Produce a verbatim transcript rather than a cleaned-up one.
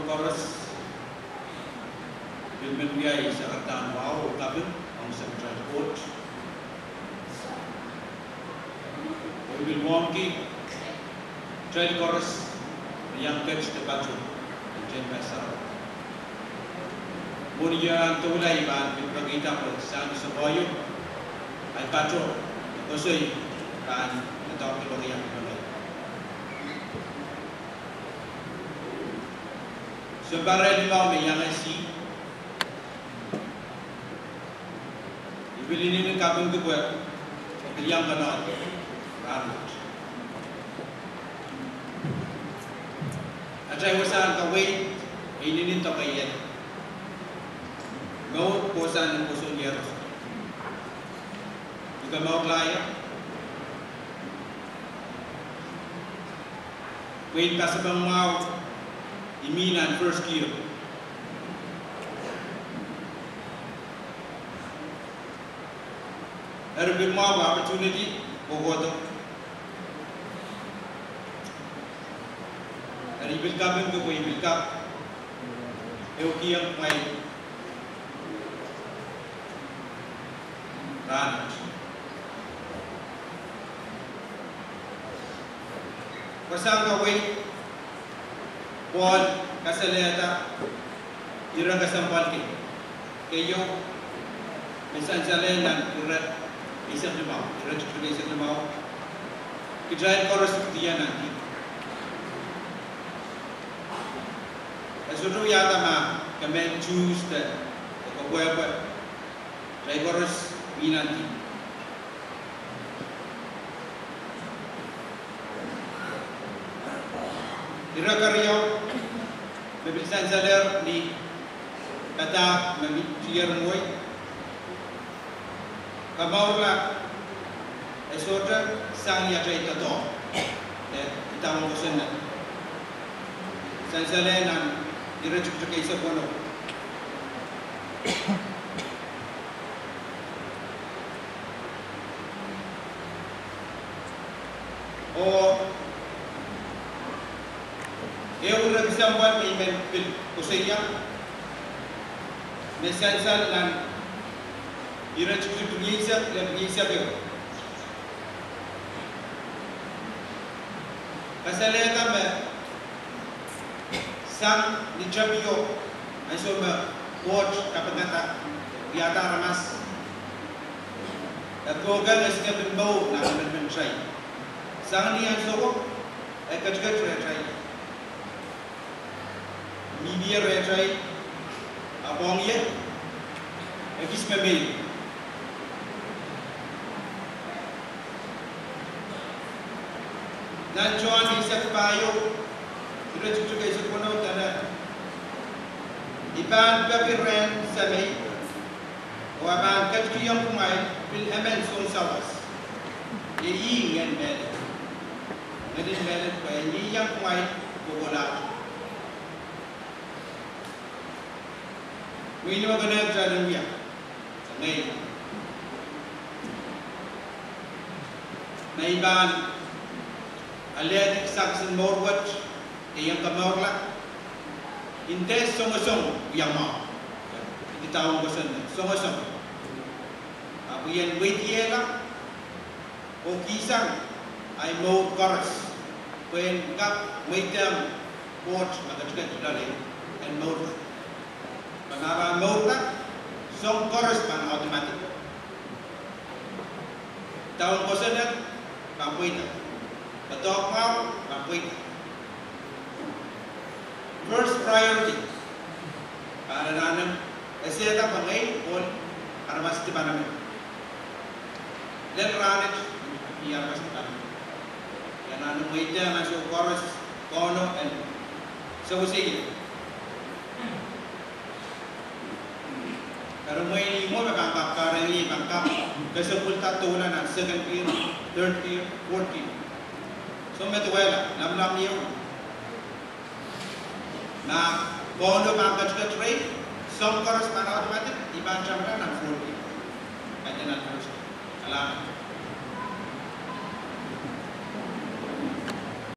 Koaros, I pil men wiahiong sarawi kan wahu oh kaping ong Secretary Court. Oh I pil wauneki kitail koaros me iang ket de pato, en tehnpas sarawi. Mwohn iang doula I pahn pil pekihda pwe sang ni sopohio, ahi pato, koasoi, pahn, me dohng pil pekihong pil pekihong. Sounpar limau me iang esi, I pil inenen kapingki pwe, I pil iang konehng rahnwet. Atail wasahn kaweid, e inenen dokedoke. Mour kohsang ni pwoson iehros. I komourlaie. Wehin pasapeng mwahu, I mih nan first year. Eri pil mwahu opportunity kohkohdo. Eri I pil kapingki pwe I pil kak ehukiong kumwail rahnwet. Wasahn kaweid, Pohl kasalehda ire kesempwal kei. Keieu, me sansal nan ire eisek limau, ire tikitik eisek limau. Kitail koaros kihdi nan dihp. E sohte wiahda ma ke men choose de, de ke pwehpwe. Kitail koaros mih nan dihp. Ire keriau, me pil sansalehr ni padahk me mie tier mwowe. Komourla, e sohte sang ni atail doadoahk, eh, idawehn kosonned. Sansal nan ire tikitik eisek weneu. Oh ehu ire kesempwal me I men pil koasoia, me sansal nan ire tikitik rieisek, lel rieisek ehu. Kasalehda me sang ni tapio, ansou me Koht kapingada, wiahda aramas, e kohkohng esingek en mour nan emenemen kitail. Sang ni ansouo, e ketiket rehtail. Mihmi rehtail, ahpw ong ie, e kis me mie. Nan Sohn eisek pahieu, ire tikitik eisek weneu dene, I pahn peki rehn Semei, oh e pahn ketikihong kumwail pil emen sounsawas, iei ih Ngehn Mehlel. Ngehn en Mehlel pwe en ieiang kumwail kohkohlahte. Mwein I men konehng kitail en wia, ngehi, me I pahn alehdi kisakis en mour wet, iei en komourla, I dehr songosong wia mwahu. Idawehn kosonned, songosong. Ahpw I en weidiehla oh kihsang ahi mour koaros, pwe en kak mweidehng Koht me ketiket loale en mourda. Pwe ma pahn mourda, soang koaros pahn automatic. Idawehn kosonned pahn pweida. Doadoahk mwahu pahn pweida. First priority, pahn anahne esehda pwe ngehi ohl aramas dipan emen. Lel rahnwet, I aramas dipan emen. I anahne mweidehng ansou koaros Kauno en sewese ie. Eri mwein I mwo me pahn kak kahrehiong ie, pahn kak kesempwalda doula nan second year, third year, fourth year. Soh, me duwehla, lamalam ieu. Ma Kauno pahn ketiket rehi, soang koaros pahn automatic, I pahn tamanda nan fourth year, kaidehn nan first year. Kalahngan.